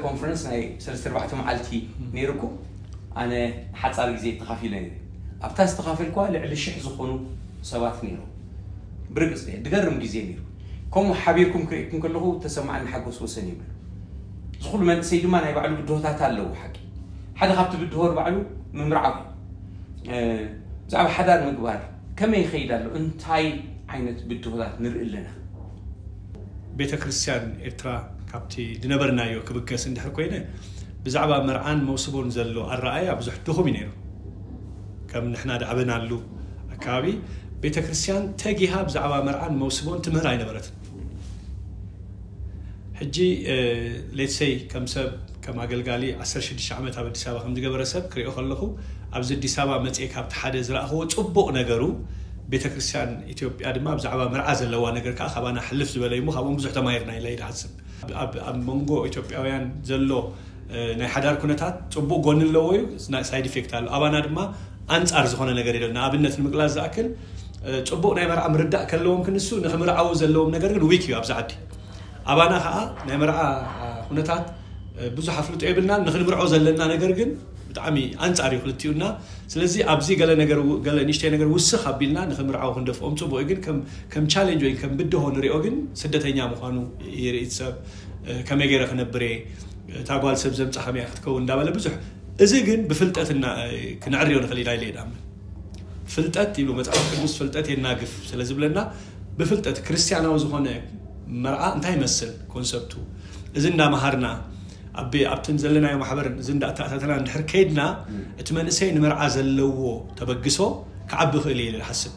ኮንፈረንስ ናይ ሰለስተ ኣርባዕተ መዓልቲ ነይርኩ። ኣነ ሓፃር ግዜ ተኻፊለ ነይረ። ኣብታ ዝተኻፈልኳ ልዕሊ ሽሕ ዝኾኑ ሰባት ነይሮም። ብርግፅ ድገርም ግዜ ነይሩ። ከምኡ ሓቢርኩም ክርእየኩም ከለኹ ተሰማዓኒ ሓጎስ ወሰን ይብሉ። ዝኹሉ መንእሰይ ድማ ናይ ባዕሉ ብድሆታት ኣለዎ። ሓቂ ሓደ ካብቲ ብድሆ ባዕሉ ምምርዓው ብዛዕባ ሓዳር ምግባር ከመይ ይኸይድ ኣሎ እንታይ ዓይነት ብድሆታት ንርኢ ኣለና? ቤተ ክርስቲያን ኤርትራ ካብቲ ዝነበርናዮ ክብገስ እንድሕር ኮይነ ብዛዕባ መርዓን መውስቦን ዘሎ ኣረኣያ ብዙሕ ድኹም እዩ ነይሩ። ከም ንሕና ድዓበናሉ ኣካባቢ ቤተ ክርስቲያን ተጊሃ ብዛዕባ መርዓን መውስቦን ትምህር ኣይነበረትን። ሕጂ ሌትሰይ ከም ሰብ ከም ኣገልጋሊ ዓሰርተ ሽዱሽተ ዓመት ኣብ ኣዲስ ኣበባ ከም ዝገበረ ሰብ ክሪኦ ከለኹ ኣብዚ ኣዲስ ኣበባ መፅኤ ካብቲ ሓደ ዝረኣኽዎ ፅቡቕ ነገሩ ቤተ ክርስቲያን ኢትዮጵያ ድማ ብዛዕባ መርዓ ዘለዋ ነገር ከዓ ካባና ሕልፍ ዝበለ እሞ ካብኦም ብዙሕ ተማሂርና ኢለ ይሓስብ። ኣብ መንጎ ኢትዮጵያውያን ዘሎ ናይ ሓዳር ኩነታት ፅቡቕ ጎኒ ኣለዎ እዩ፣ ሳይድ ኢፌክት ኣሎ። ኣባና ድማ ኣንፃር ዝኾነ ነገር የለን። ንኣብነት ንምግላፅ ዝኣክል ፅቡቕ ናይ መርዓ ምርዳእ ከለዎም ክንሱ ንክምርዓዉ ዘለዎም ነገር ግን ዊክ እዩ ኣብዚ ዓዲ። ኣባና ከዓ ናይ መርዓ ኩነታት ብዙሕ ኣፍልጦ የብልናን። ንክንምርዖ ዘለና ነገር ግን ብጣዕሚ ኣንፃር እዩ ክልቲኡና። ስለዚ ኣብዚ ገለ ነገር ገለ ንእሽተይ ነገር ውስኽ ኣቢልና ንክምርዓው ክንደፍኦም ፅቡቅ እዩ። ግን ከም ቻሌንጅ ወይ ከም ብድሆ ንሪኦ ግን ስደተኛ ምዃኑ ይርኢ ሰብ። ከመይ ገይረ ክነብር እየ፣ እታ ጓል ሰብ ዘምፃ ከመይ ክትከውን እንዳበለ ብዙሕ። እዚ ግን ብፍልጠትና ክነዕርዮ ንኽእል ኢና ኢለ ይዳምን። ፍልጠት ይብሉ መፅሓፍ ቅዱስ ፍልጠት የናግፍ ስለዝብለና ብፍልጠት ክርስቲያናዊ ዝኾነ መርዓ እንታይ ይመስል ኮንሰፕቱ እዚ እንዳመሃርና ኣብ ኣብትን ዘለናዮ ማሕበርን እዚ እንዳተኣታተና እንድሕር ከይድና እቲ መንእሰይ ንመርዓ ዘለዎ ተበግሶ ክዓቢ ክእል እየ ዝሓስብ።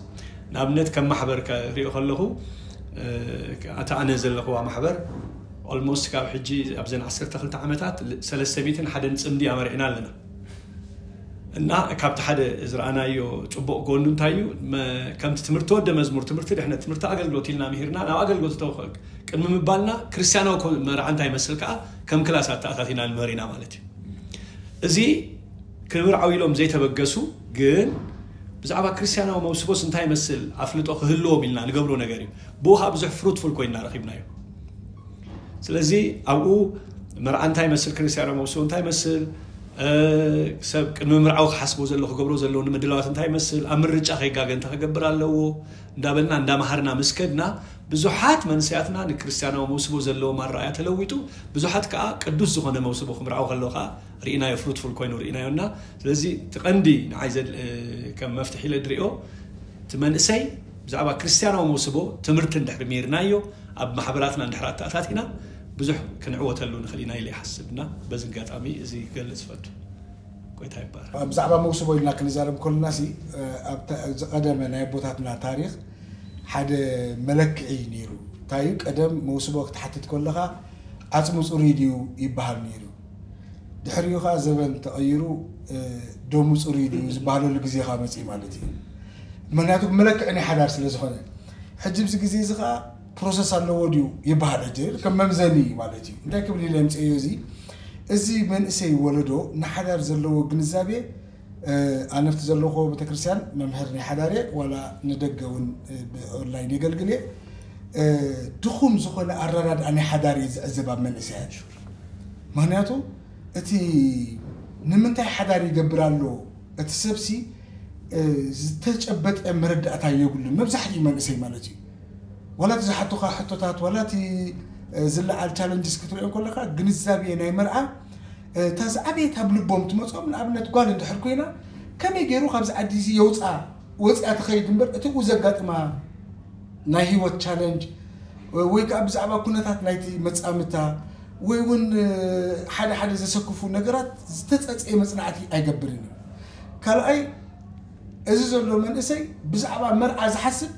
ንኣብነት ከም ማሕበር ክሪኦ ከለኹ ኣታ ኣነ ዘለኽዋ ማሕበር ኦልሞስት ካብ ሕጂ ኣብዘን ዓሰርተ ክልተ ዓመታት ሰለስተ ሚእትን ሓደን ፅምዲ ኣመርዕና ኣለና። እና ካብቲ ሓደ ዝረኣናዮ ፅቡቕ ጎኑ እንታይ እዩ? ከምቲ ትምህርቲ ወደ መዝሙር ትምህርቲ ድሕነት ትምህርቲ ኣገልግሎት ኢልና ምሂርና ናብ ኣገልግሎት ተው ቅድሚ ምባልና ክርስቲያናዊ መርዓ እንታይ ይመስል ከዓ ከም ክላስ ኣተኣታቲና ንምህር ኢና ማለት እዩ። እዚ ክብር ዓው ኢሎም ዘይተበገሱ ግን ብዛዕባ ክርስቲያናዊ መውስቦስ እንታይ ይመስል ኣፍልጦ ክህልዎም ኢልና ንገብሮ ነገር እዩ። ብኡ ከዓ ብዙሕ ፍሩትፉል ኮይና ረኪብናዮ። ስለዚ ኣብኡ መርዓ እንታይ ይመስል፣ ክርስቲያናዊ መውስቦ እንታይ ይመስል፣ ሰብ ቅድሚ ምርዓው ክሓስቦ ዘሎ ክገብሮ ዘለዎ ንምድላዋት እንታይ ይመስል፣ ኣብ ምርጫ ከይጋገ እንታይ ክገብር ኣለዎ እንዳበልና እንዳመሃርና ምስ ከድና ብዙሓት መንስያትና ንክርስትያናዊ መውስቦ ዘለዎም ኣረኣያ ተለዊጡ ብዙሓት ከዓ ቅዱስ ዝኾነ መውስቦ ክምርዓው ከለዉ ከዓ ርኢናዮ፣ ፍሩትፉል ኮይኑ ርኢናዮ እና ስለዚ እቲ ቀንዲ ንዓይ ከም መፍትሒ ኢለ ድሪኦ እቲ መንእሰይ ብዛዕባ ክርስትያናዊ መውስቦ ትምህርቲ እንድሕር ሚርናዮ ኣብ ማሕበራትና እንድሕር ኣተኣታቲና ብዙሕ ክንዕወተሉ ንኽእል ኢና ኢለ ይሓስብ እና በዚ ኣጋጣሚ እዚ ክገልፅ ይፈቱ። ጎይታ ይባረክ። ብዛዕባ መውስቦ ኢልና ክንዛረብ ከለና ሲ ዝቀደመ ናይ ኣቦታትና ታሪክ ሓደ መለክዒ ነይሩ። እንታይ እዩ ቀደም መውስቦ ክትሓትት ከለካ ዓፅሙ ፅሩይ ድዩ ይበሃል ነይሩ። ድሕሪኡ ከዓ ዘበን ተቐይሩ ደሙ ፅሩይ ድዩ ዝበሃለሉ ግዜ ከዓ መፅእ ማለት እዩ። ምክንያቱ መለክዒ ናይ ሓዳር ስለ ዝኾነ ሕጂ ብዚ ግዜ እዚ ከዓ ፕሮሰስ ኣለዎ ድዩ ይበሃል ሕጂ ከም መምዘኒ እዩ ማለት እዩ። እንታይ ክብል ኢለ ምፅእዮ እዚ እዚ መንእሰይ ወለዶ ንሓዳር ዘለዎ ግንዛቤ ኣነፍቲ ዘለኹ ቤተክርስትያን መምህር ናይ ሓዳር እየ ዋላ ንደገ እውን ብኦንላይን የገልግል እየ። ድኹም ዝኾነ ኣረዳድኣ ናይ ሓዳር እየ ዝዕዘብ ኣብ መንእሰያት። ምክንያቱ እቲ ንምንታይ ሓዳር ይገብር ኣሎ እቲ ሰብሲ ዝተጨበጠ መረዳእታ የብሉን መብዛሕትኡ መንእሰይ ማለት እዩ። ዋላ እቲ ዝሓቱኻ ሕቶታት ዋላ እቲ ዝለዓል ቻለንጅስ ክትሪኦ ከለካ ግንዛቤ ናይ መርዓ እታ ዝዓበየት ኣብ ልቦም ትመፅኦም ንኣብነት ጓል እንድሕር ኮይና ከመይ ገይሩ ካብዚ ዓዲ እዚ የውፅኣ ወፂኣ ትኸይድ እምበር እቲ ኡ ዘጋጥማ ናይ ህይወት ቻለንጅ ወይ ከዓ ብዛዕባ ኩነታት ናይቲ መፃምታ ወይ እውን ሓደ ሓደ ዘሰክፉ ነገራት ዝተፀፀየ መፅናዕቲ ኣይገብርን እዩ። ካልኣይ እዚ ዘሎ መንእሰይ ብዛዕባ መርዓ ዝሓስብ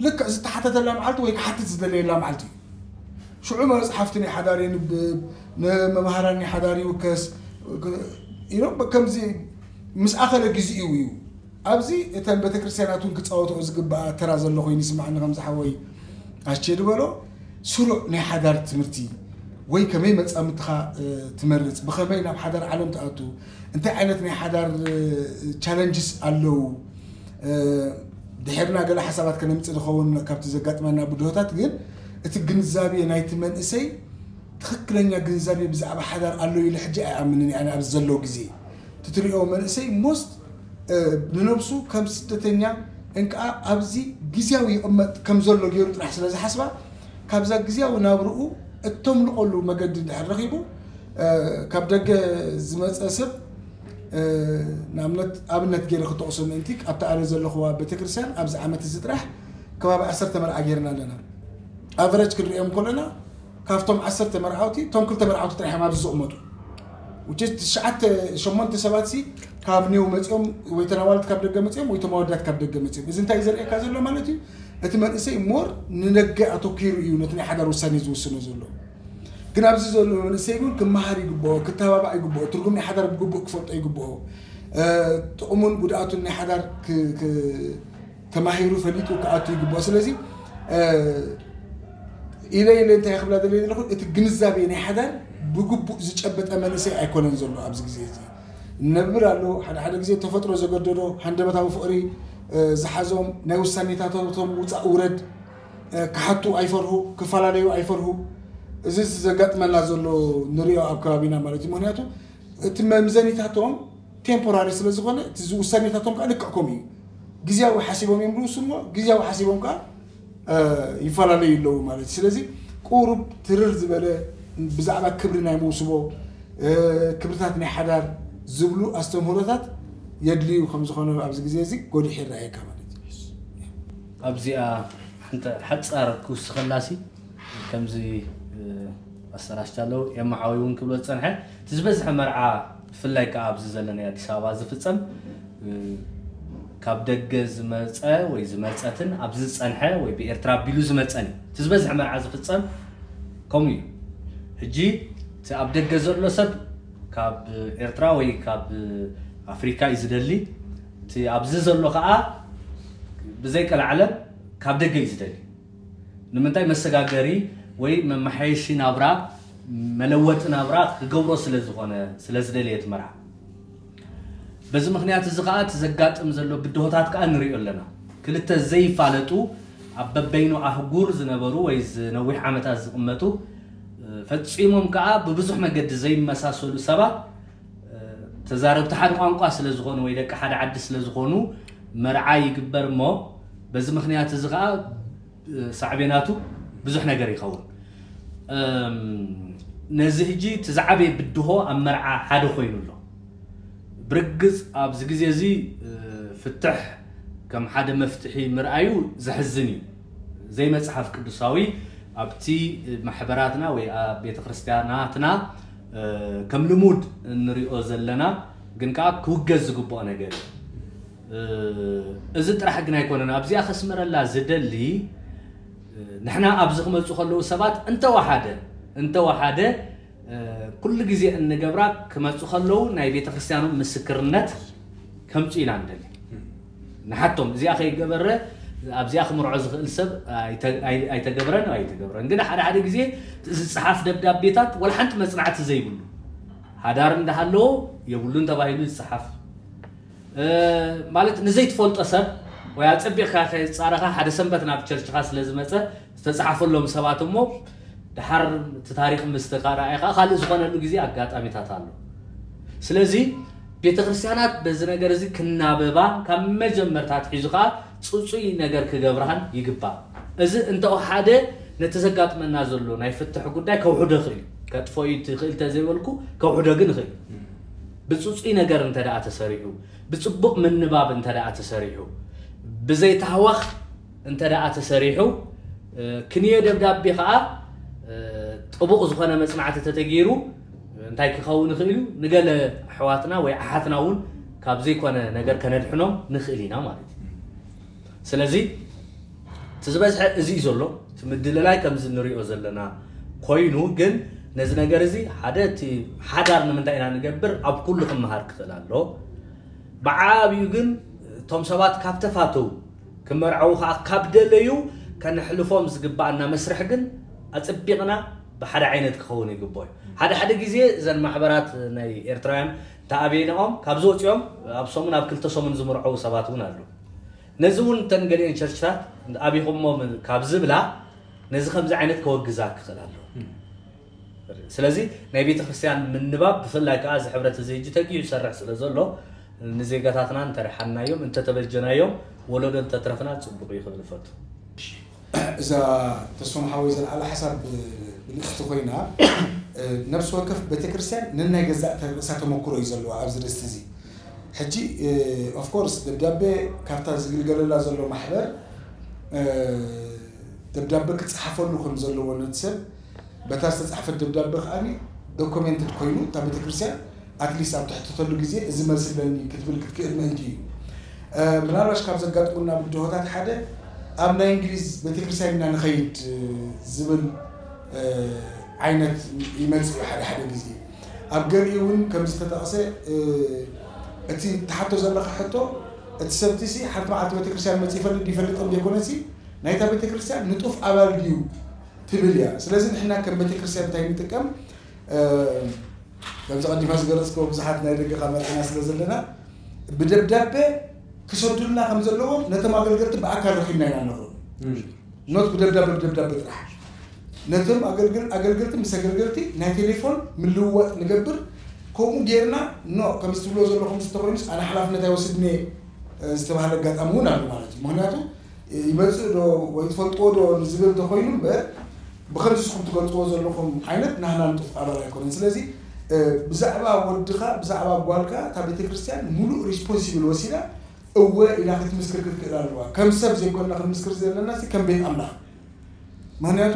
ልክዕ ዝተሓተተላ መዓልቲ ወይ ክሓትት ዝደለየላ መዓልቲ እዩ። ሽዑ መፅሓፍቲ ናይ ሓዳር የንብብ፣ ንመምሃራን ናይ ሓዳር ይውከስ ኢሎም ከምዚ ምስ ኣኸለ ግዜኡ እዩ። ኣብዚ እተን ቤተክርስትያናት እውን ክፃወትኦ ዝግበኣ ተራ ዘሎ ኮይኑ ይስማዕኒ። ከምዚ ሓወይ ኣስቼ ዝበሎ ስሩዕ ናይ ሓዳር ትምህርቲ ወይ ከመይ መፃምትኻ ትመርፅ፣ ብኸመይ ናብ ሓዳር ዓለም ትኣቱ፣ እንታይ ዓይነት ናይ ሓዳር ቻለንጅስ ኣለዉ፣ ድሕርና ገለ ሓሳባት ከነምፅእ ንኸውን ካብቲ ዘጋጥመና ብድሆታት፣ ግን እቲ ግንዛቤ ናይቲ መንእሰይ ትኽክለኛ ግንዛቤ ብዛዕባ ሓዳር ኣሎ ኢለ ሕጂ ኣይኣምንን እየ። ኣነ ኣብዚ ዘሎ ግዜ ትትሪኦ መንእሰይ ሞስት ንነብሱ ከም ስደተኛ እንከዓ ኣብዚ ግዝያዊ ይቕመጥ ከም ዘሎ ገይሩ ጥራሕ ስለ ዝሓስባ፣ ካብዛ ግዝያዊ ናብርኡ እተምልቐሉ መገዲ እንድሕር ረኺቡ፣ ካብ ደገ ዝመፀ ሰብ፣ ንኣብነት ኣብነት ገይረ ክጠቕሶ ምእንቲ፣ ኣብቲ ኣነ ዘለኹዋ ቤተክርስትያን ኣብዚ ዓመት እዚ ጥራሕ ከባቢ ዓሰርተ መርዓ ገይርና ኣለና። ኣቨረጅ ክንሪኦም ከለና ካብቶም ዓሰርተ መርዓውቲ እቶም ክልተ መርዓውቲ ጥራሕ እዮም ኣብዚ ዝቕመጡ። ትሽዓተ ሸሞንተ ሰባት ሲ ካብ ኒው መፂኦም ወይ ተናዋልት ካብ ደገ መፂኦም ወይ ተማወዳት ካብ ደገ መፂኦም። እዚ እንታይ ዘርእየካ ዘሎ ማለት እዩ? እቲ መንእሰይ ሞር ንደገ ኣተኪሩ እዩ ነቲ ናይ ሓዳር ውሳኔ ዝውስኖ ዘሎ። ግን ኣብዚ ዘሎ መንእሰይ እውን ክመሃር ይግብኦ፣ ክተባባዕ ይግብኦ፣ ትርጉም ናይ ሓዳር ብግቡእ ክፈልጦ ይግብኦ። ጥቕሙን ጉድኣቱን ናይ ሓዳር ተማሂሩ ፈሊጡ ክኣቱ ይግብኦ። ስለዚ ኢለ ኢለ እንታይ ክብላ ደለ ዘለኹ፣ እቲ ግንዛቤ ናይ ሓዳር ብግቡእ ዝጨበጠ መንእሰይ ኣይኮነን ዘሎ ኣብዚ ግዜ እዚ። ነብር ኣሎ ሓደ ሓደ ግዜ ተፈጥሮ ዘገደዶ ሃንደበታዊ ፍቕሪ ዝሓዞም ናይ ውሳኔታቶም ውፃእ ውረድ ክሓቱ ኣይፈርሁ፣ ክፈላለዩ ኣይፈርሁ። እዚ ዘጋጥመና ዘሎ ንሪኦ ኣብ ከባቢና ማለት እዩ። ምክንያቱ እቲ መምዘኒታቶም ቴምፖራሪ ስለ ዝኾነ እቲ ውሳኔታቶም ከዓ ልክዕ ከምኡ እዩ። ግዜያዊ ሓሲቦም እዮም ዝውስንዎ፣ ግዜያዊ ሓሲቦም ከዓ ይፈላለዩ ኣለዉ ማለት እዩ። ስለዚ ቁሩብ ትርር ዝበለ ብዛዕባ ክብሪ ናይ መውስቦ፣ ክብርታት ናይ ሓዳር ዝብሉ ኣስተምህሮታት የድልዩ ከም ዝኾነ ኣብዚ ግዜ እዚ ጎሊሑ ይረኣየካ ማለት እዩ። ኣብዚኣ ሓንቲ ሓፃር ክውስኸላሲ ከምዚ ኣሰራሽታ ኣለዉ የመሓወይ እውን ክብሎ ዝፀንሐ እቲ ዝበዝሐ መርዓ ብፍላይ ከዓ ኣብዚ ዘለናይ ኣዲስ ኣበባ ዝፍፀም ካብ ደገ ዝመፀ ወይ ዝመፀትን ኣብዚ ዝፀንሐ ወይ ብኤርትራ ኣቢሉ ዝመፀን እዩ። እቲ ዝበዝሐ መርዓ ዝፍፀም ከምኡ እዩ። ሕጂ እቲ ኣብ ደገ ዘሎ ሰብ ካብ ኤርትራ ወይ ካብ ኣፍሪካ እዩ ዝደሊ። እቲ ኣብዚ ዘሎ ከዓ ብዘይ ቀልዓለም ካብ ደገ እዩ ዝደሊ። ንምንታይ? መሰጋገሪ ወይ መመሓየሺ ናብራ፣ መለወጢ ናብራ ክገብሮ ስለ ዝኾነ፣ ስለ ዝደለየ እቲ መርዓ። በዚ ምኽንያት እዚ ከዓ እቲ ዘጋጥም ዘሎ ብድሆታት ከዓ ንሪኦ ኣለና። ክልተ ዘይፋለጡ ኣብ በበይኑ ኣህጉር ዝነበሩ ወይ ዝነዊሕ ዓመታት ዝቕመጡ ፈፂሞም ከዓ ብብዙሕ መገዲ ዘይመሳሰሉ ሰባት ተዛረብቲ ሓደ ቋንቋ ስለ ዝኾኑ ወይ ደቂ ሓደ ዓዲ ስለ ዝኾኑ መርዓ ይግበር እሞ በዚ ምኽንያት እዚ ከዓ ሳዕቤናቱ ብዙሕ ነገር ይኸውን። ነዚ ሕጂ እቲ ዝዓበየ ብድሆ ኣብ መርዓ ሓደ ኮይኑ ኣሎ። ብርግፅ ኣብዚ ግዜ እዚ ፍትሕ ከም ሓደ መፍትሒ ምርኣዩ ዘሕዝን እዩ። ዘይመፅሓፍ ቅዱሳዊ ኣብቲ ማሕበራትና ወይ ኣብ ቤተ ክርስቲያናትና ከም ልሙድ እንሪኦ ዘለና ግን ከዓ ክውገዝ ዝግብኦ ነገር እዩ። እዚ ጥራሕ ግን ኣይኮነን። ኣብዚኣ ከስምረላ ዝደሊ ንሕና ኣብዚ ክመፁ ከለዉ ሰባት እንተወሓደ እንተወሓደ ኩሉ ግዜ እንገብራ ክመፁ ከለዉ ናይ ቤተ ክርስቲያኖም ምስክርነት ከምፁ ኢና ንደሊ። ንሓቶም እዚኣ ከይገበረ ኣብዚኣ ክምርዖ ዝኽእል ሰብ ኣይተገብረን ኣይተገብረን። ግን ሓደ ሓደ ግዜ ዝፀሓፍ ደብዳቤታት ወላ ሓንቲ መፅናዕቲ ዘይብሉ ሓዳር እንዳሃለዎ የብሉን ተባሂሉ ዝፀሓፍ ማለት ንዘይትፈልጦ ሰብ ወይ ኣፀቢቕካ ከይፃረኻ ሓደ ሰንበት ናብ ቸርችኻ ስለ ዝመፀ ዝተፃሓፈሎም ሰባት እሞ ድሓር እቲ ታሪክ ምስ ተቃረኣየ ከዓ ካልእ ዝኾነሉ ግዜ ኣጋጣሚታት ኣሎ። ስለዚ ቤተ ክርስቲያናት በዚ ነገር እዚ ክናበባ ካብ መጀመርታ ኣትሒዙ ከዓ ፅፁይ ነገር ክገብርሃን ይግባእ። እዚ እንተወሓደ ነቲ ዘጋጥመና ዘሎ ናይ ፍትሕ ጉዳይ ከውሕዶ ይኽእል እዩ። ከጥፎ እዩ ትኽእል ተዘይበልኩ ከውሕዶ ግን ይኽእል እዩ። ብፅፁይ ነገር እንተ ደኣ ተሰሪሑ፣ ብፅቡቕ ምንባብ እንተ ደኣ ተሰሪሑ፣ ብዘይታህዋኽ እንተ ደኣ ተሰሪሑ ክንዮ ደብዳቤ ከዓ ጥቡቕ ዝኾነ መፅናዕቲ ተተገይሩ እንታይ ክኸውን ይኽእል እዩ? ንገለ ኣሕዋትና ወይ ኣሓትና እውን ካብ ዘይኮነ ነገር ከነድሕኖም ንኽእል ኢና ማለት እዩ። ስለዚ እቲ ዝበዝሐ እዚ እዩ ዘሎ። እቲ ምድልላይ ከምዚ ንሪኦ ዘለና ኮይኑ ግን ነዚ ነገር እዚ ሓደ እቲ ሓዳር ንምንታይ ኢና ንገብር ኣብ ኩሉ ክመሃር ክኽእል ኣሎ። ብዓብዩ ግን እቶም ሰባት ካብ ተፋተው ክመርዐው ከዓ ካብ ደለዩ ከነሕልፎም ዝግባኣና መስርሕ ግን ኣፅቢቕና ብሓደ ዓይነት ክኸውን ይግቦ እዩ። ሓደ ሓደ ግዜ እዘን ማሕበራት ናይ ኤርትራውያን ተኣበይናኦም ካብዚ ወፂኦም ኣብ ሰሙን ኣብ ክልተ ሰሙን ዝምርዐው ሰባት እውን ኣለዉ። ነዚ እውን እተን ገሊኦን ቸርችታት ኣቢኹሞ ካብ ዝብላ ነዚ ከምዚ ዓይነት ከወግዛ ክኽእል ኣለዎ። ስለዚ ናይ ቤተ ክርስቲያን ምንባብ ብፍላይ ከዓ እዚ ሕብረት እዚ ሕጂ ተጊኡ ይሰርሕ ስለ ዘሎ ንዜጋታትና እንተረሓናዮም እንተተበጀናዮም ወለዶ እንተትረፍና ፅቡቅ እዩ ክብል እፈቱ። እዛ ተስፎም ሓወይ ዘልዓላ ሓሳብ ብልፅቲ ኮይና ነብሲ ወከፍ ቤተክርስትያን ነናይ ገዛእ ርእሳ ተመክሮ እዩ ዘለዋ ኣብዚ ርእስቲ እዚ። ሕጂ ኦፍኮርስ ደብዳቤ ካብታ ዝግልገለላ ዘሎ ማሕበር ደብዳቤ ክፅሓፈሉ ከም ዘለዎ ነቲ ሰብ በታ ዝተፃሕፈት ደብዳቤ ከዓኒ ዶኩሜንትድ ኮይኑ እታ ቤተክርስትያን ኣትሊስት ኣብ ትሕተተሉ ግዜ እዚ መልሲ ኣለኒ ክትብል ክትክእል ምእንቲ እዩ። ምናልባሽ ካብ ዘጋጥሙና ብድሆታት ሓደ ኣብ ናይ እንግሊዝ ቤተክርስትያን ኢና ንኸይድ ዝብል ዓይነት ይመፅእ እዩ ሓደ ሓደ ግዜ። ኣብ ገሊኡ እውን ከም ዝተጠቕሰ እቲ ትሓቶ ዘለካ ሕቶ እቲ ሰብቲ ሲ ሓንቲ መዓልቲ ቤተክርስትያን መፅእ ይፈልጥ ይፈልጥን ዘይኮነሲ ናይታ ቤተክርስትያን ንጡፍ ኣባል ድዩ ትብል እያ። ስለዚ ንሕና ከም ቤተክርስትያን እንታይ ንጥቀም ከምዚ ቀዲማ ዝገለፅክዎ ብዙሓት ናይ ደገ ካብ መፅና ስለ ዘለና ብደብዳቤ ክሰዱልና ከም ዘለዎም ነቶም ኣገልገልቲ ብኣካል ረኪብና ኢና ንኽእል። ኖት ብደብዳቤ ብደብዳቤ ጥራሕ ነቶም ኣገልግል ኣገልገልቲ ምስ ኣገልገልቲ ናይ ቴሌፎን ምልውዋጥ ንገብር። ከምኡ ጌርና ኖ ከምዚ ትብልዎ ዘለኹም ዝተኮይኑስ ኣነ ሓላፍነት ኣይወስድን እየ ዝተባሃለ ኣጋጣሚ እውን ኣሎ ማለት እዩ። ምክንያቱ ይመፅእ ዶ ወይ ትፈልጥዎ ዶ ንዝብል ተኮይኑ እምበር ብከምዚ ንስኹም ትገልፅዎ ዘለኹም ዓይነት ናህና ንጡፍ ኣባል ኣይኮነን። ስለዚ ብዛዕባ ወድኻ ብዛዕባ ጓልካ እታ ቤተክርስትያን ሙሉእ ሪስፖንሲብል ወሲዳ እወ ኢላ ክትምስክር ክትክእል ኣለዋ። ከም ሰብ ዘይኮንና ክንምስክር ዘለና ከም ቤት ኣምላኽ ምክንያቱ